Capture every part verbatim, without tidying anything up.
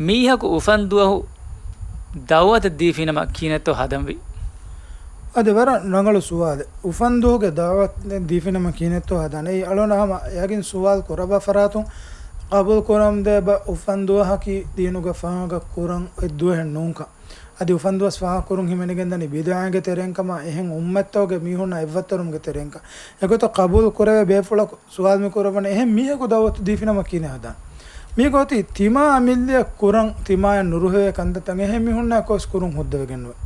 މީހަކު އުފަންދުވަހު ދައުވަތެއް ދީފިނަމަ ކިހިނެއްތޯ ހަދަންވީ؟ އަދި ވަރަށް ރަނގަޅު ސުވާލެއް. އުފަންދުވަހުގެ ދައުވަތެއް ދީފިނަމަ ކިހިނެއްތޯ ހަދާނެ؟ އެއީ އަޅުގަނޑަށް ހަމަ ޔަގީން ސުވާލު ކުރައްވާ ފަރާތުން ޤަބޫލު ކުރަން ދޭ ބަ އުފަންދުވަހަކީ ދީނުގަ ފާހަގަ ކުރަން އޮތް ދުވަހެއް ނޫންކަން. އަދި އުފަންދުވަސް ފާހަގަ ކުރުން ހިމެނިގެންދަނީ ބިދުޢާގެ ތެރެއިންކަމާ އެހެން އުއްމަތްތަކުގެ މީހުންނާ އެއްވައްތަރުމުގެ ތެރެއިންކަން. އެގޮތަށް ޤަބޫލު ކުރެވޭ ބޭފުޅަކު ސުވާލު މި ކުރައްވަނީ އެހެން މީހަކު ދައުވަތު ދީފިނަމަ ކިހިނެއް ހަދާން؟ މީގަ އޮތީ ތިމާ އަމިއްލައަށް ކުރަން ތިމާޔަށް ނުރުހެވޭ ކަންތައްތައް އެހެން މީހުންނާ އެއްކޮށް ކުރުން ހުއްދަވެގެންނުވޭ.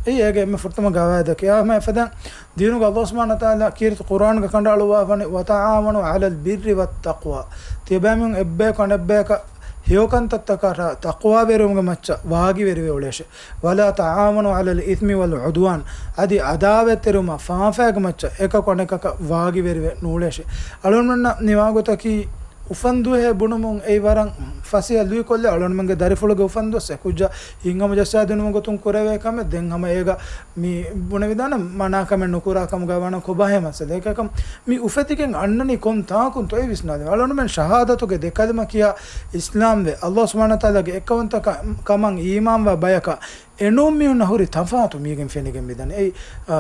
އެއީ އޭގެ އެންމެ ފުރަތަމަ ގަވާއިދަކީ. އާ، ހަމަ އެފަދައިން ދީނުގަ އައްލާހު ސުބްޙާނަހޫ ވަތަޢާލާ ކީރިތި ޤުރްއާނުގަ ކަނޑައަޅުއްވާފަނި، "وتعاونوا على البر والتقوى." ތިޔަބައިމީހުން އެއްބަޔަކު އަނެއްބަޔަކަށް ހެޔޮކަންތައްތަކަށާ ތަޤްވާވެރިވުމުގެ މައްޗަށް ވާގިވެރިވެ އުޅޭށޭ. "ولا تعاونوا على الإثم والعدوان." އަދި އަދާވަތްތެރިވުމާ ފާފައިގެ މައްޗަށް އެކަކު އަނެކަކަށް ވާގިވެރިވެ ނޫޅޭށޭ. އަޅުގަނޑުމެންނަށް ނިވާގޮތަކީ، އުފަންދުވަހޭ ބުނުމުން އެއީ ވަރަށް ފަސޭހަ ލުއިކޮށްލެ އަޅުގަނޑުމެންގެ ދަރިފުޅުގެ އުފަންދުވަސް އެކުއްޖާ ހިތްހަމަޖައްސާދިނުމުގެ ގޮތުން ކުރެވޭ ކަމެއް. ދެން ހަމަ އޭގަ މި ބުނެވިދާނެ މަނާކަމެއް ނުކުރާ ކަމުގަ ވާނަމަ ކޮބާހޭ މައްސަލަ. އެކަކަމް މި އުފެދިގެން އަންނަނީ ކޮން ތާކުންތޯ އެ ވިސްނާލީމަ. އަޅުގަނޑުމެން ޝަހާދަތުގެ ދެ ކަލިމަ ކިޔާ އިސްލާމްވެ، އައްލާހު ސުބްޙާނަހޫ ވަތަޢާލާގެ އެއްކައުވަންތަ ކަ-، ކަމަށް އީމާންވާ ބަޔަކަށް އެނޫން މީހުންނަށް ހުރި ތަފާތު މީގެން ފެނިގެން މިދަނީ. އެއީ، އާ،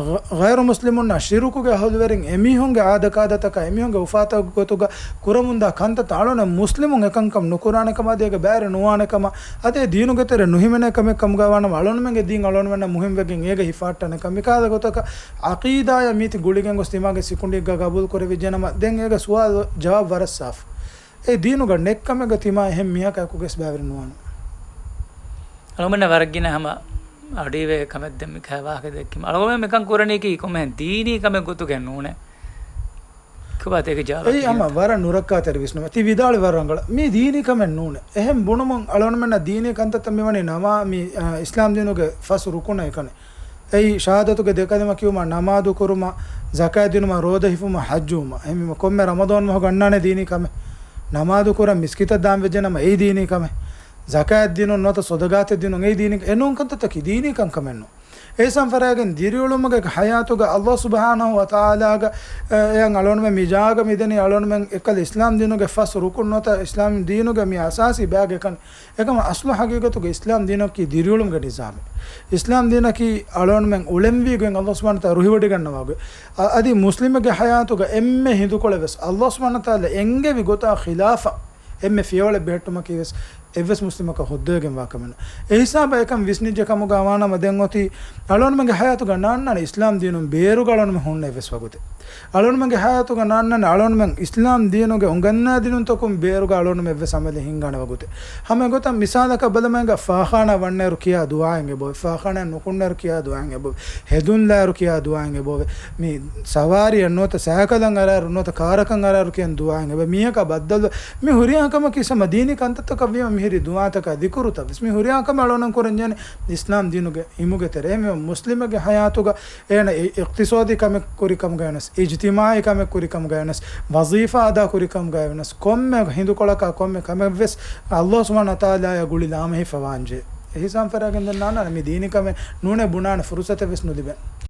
ޣަ-، ޣައިރު މުސްލިމުންނާ ޝިރުކުގެ އަހުލުވެރިން އެމީހުންގެ އާދަކާދަތަކާ އެމީހުންގެ އުފާތަކުގެ ގޮތުގަ ކުރަމުންދާ ކަންތައްތައް އަޅުގަނޑު މުސްލިމުން އެކަންކަން ނުކުރާނެ ކަމާ އަދި އޭގެ ބައިވެރި ނުވާނެ ކަމަށް އަދި އެ ދީނުގެ ތެރޭ ނުހިމެނޭ ކަމެއް ކަމުގަ ވާނަމަ އަޅުގަނޑުމެންގެ ދީން އަޅުގަނޑުމެންނަށް މުހިންމުވެގެން އޭގަ ހިފަހައްޓާނެ ކަމަށް. މިކަހަލަ ގޮތަކަށް ޢަޤީދާޔަށް މީތި ގުޅިގެން ގޮސް ތިމާގެ ސިކުނޑިއެއްގަ ޤަބޫލު ކުރެވިއްޖެނަމަ ދެން އޭގެ ސުވާލު ޖަވާބު ވަރަށް ސާފު. އެ ދީނުގަ ނެތް ކަމެއްގަ ތިމާ އެހެން މީހަކާ އެކުގަސް ބައިވެރި ނުވާނެ. އަޅުގަނޑަށް ވަރަށް ގިނަ ހަމަ އަޑުއިވޭ ކަމެއް ދެން މި ކަހަލަ ވާހަކަ ދެއްކީމަ. އަޅުގަނޑުމެން މިކަން ކުރަނީކީ ކޮންމެހެން ދީނީ ކަމެއް ގޮތުގަ ނޫނޭ. ކޮބާތަ އޭގެ ޖަވާބަކީ؟ އެއީ ހަމަ ވަރަށް ނުރައްކާތެރި ވިސްނުމެއް. ތި ވިދާޅުވީ ވަރަށް ރަނގަޅަށް. މީ ދީނީ ކަމެއް ނޫނޭ. އެހެން ބުނުމުން އަޅުގަނޑުމެންނަށް ދީނީ ކަންތައްތައް މިވަނީ ނަމާ-، މި، އާ، އިސްލާމް ދީނުގެ ފަސް ރުކުނާ އެކަނި. އެއީ ޝަހާދަތުގެ ދެ ކަލިމަ ކިޔުމާ، ނަމާދު ކުރުމާ، ޒަކާތް ދިނުމާ، ރޯދަ ހިފުމާ، ޙައްޖުވުމާ. އެހެންވީމަ ކޮންމެ ރަމަޟާން މަހުގަ އަންނާނެ ދީނީ ކަމެއް. ނަމާދު ކުރަން މިސްކިތަށް ދާން ވެއްޖެނަމަ އެއީ ދީނީ ކަމެއް. ޒަކާތް ދިނުން ނުވަތަ ޞަދަޤާތެއް ދިނުން އެއީ ދީނީ، އެނޫން ކަންތައްތަކީ ދީނީ ކަންކަމެއް ނޫން. އެހިސާބުން ފަރާގެން ދިރިއުޅުމުގެ ޙަޔާތުގަ އައްލާހު ސުބްޙާނަހޫ ވަތަޢާލާގެ، އެ، އެއަށް އަޅުގަނޑުމެން މި ޖާގަ މިދަނީ އަޅުގަނޑުމެން އެކަލަ އިސްލާމް ދީނުގެ ފަސް ރުކުން ނުވަތަ އިސްލާމް ދީނުގެ މި އަސާސީ ބައިގެ ކަން. އެކަމަ އަސްލު ޙަޤީޤަތުގަ އިސްލާމް ދީނަކީ ދިރިއުޅުމުގެ ނިޒާމެއް. އިސްލާމް ދީނަކީ އަޅުގަނޑުމެން އުޅެންވީ ގޮތް އައްލާހު ސުބްޙާނަހޫ ވަތަޢާލާ ރުހިވޮޑިގަންނަވާ ގޮތް. އަ-، އަދި މުސްލިމެއްގެ ޙަޔާތުގަ އެންމެ ހިނދުކޮޅެއް ވެސް އައްލާހު ސުބްޙާނަހޫ ވަތަޢާލާ އެންގެވި ގޮތާ ޚިލާފަށް އެންމެ ފިޔަވަޅެއް ބެހެއްޓުމަކީ ވެސް އެއްވެސް މުސްލިމަކަށް ހުއްދަވެގެންވާ ކަމެއް ނޫން. އެހިސާބަށް އެކަން ވިސްނިއްޖެ ކަމުގަ ވާނަމަ ދެން އޮތީ އަޅުގަނޑުމެންގެ ޙަޔާތުގަ ނާންނާނެ އިސްލާމް ދީނުން ބޭރުގަ އަޅުގަނޑުމެން ހުންނަ އެއްވެސް ވަގުތެއް. އަޅުގަނޑުމެންގެ ޙަޔާތުގަ ނާންނާނެ އަޅުގަނޑުމެން އިސްލާމް ދީނުގެ އުނގަންނާ ދިނުންތަކުން ބޭރުގަ އަޅުގަނޑުމެން އެއްވެސް ޢަމަލެއް ހިންގާނެ ވަގުތެއް. ހަމަ އެގޮތަށް މިސާލަކަށް ބަލަމާއެކު ފާޚާނާ ވަންނައިރު ކިޔާ ދުޢާއެއް އެބައޮތް. ފާޚާނާ ނުކުންނައިރު ކިޔާ ދުޢާއެއް އެބައޮތް. ހެދުންލާއިރު ކިޔާ ދުޢާއެއް އެބައޮތް. މި ސަވާރީއެއް ނުވަތަ ސައިކަލަށް އަރާއިރު ނުވަތަ ކާރަކަށް އަރާއިރު ކިޔަން ދުޢާއެއް އެބައޮތް. މީހަކާ ބައްދަލު މި ހުރިހާ ކަމަކީ ހަމަ ދީނީ ކަންތައްތަކަށް ވީމަ މިހިރީ ދުޢާތަކާ ޛިކުރުތައް ވެސް. މި ހުރިހާ ކަމެއް އަޅުގަނޑު ކުރަންޖެހޭނީ އިސްލާމް ދީނުގެ އިމުގެ ތެރޭ. އެހެންވީމަ މުސްލިމެއްގެ ޙަޔާތުގަ އޭނަ އި-، އިޤްތިޞާދީ ކަމެއް ކުރި ކަމުގައި ވެސް، އިޖްތިމާޢީ ކަމެއް ކުރި ކަމުގައި ވެސް، ވަޒީފާ އަދާ ކުރި ކަމުގައި ވެސް، ކޮންމެ ހިނދުކޮޅަކާ ކޮންމެ ކަމެއް ވެސް އައްލާހު ސުބްޙާނަހޫ ވަތަޢާލާއާ ގުޅި ލާމެހިފަވާންޖެހޭ. އެހިސާބުން ފަރާގެން ދެން ނާންނާނެ މި ދީނީ ކަމެއް ނޫނޭ ބުނާނެ ފުރުޞަތެއް ވެސް ނުލިބޭ.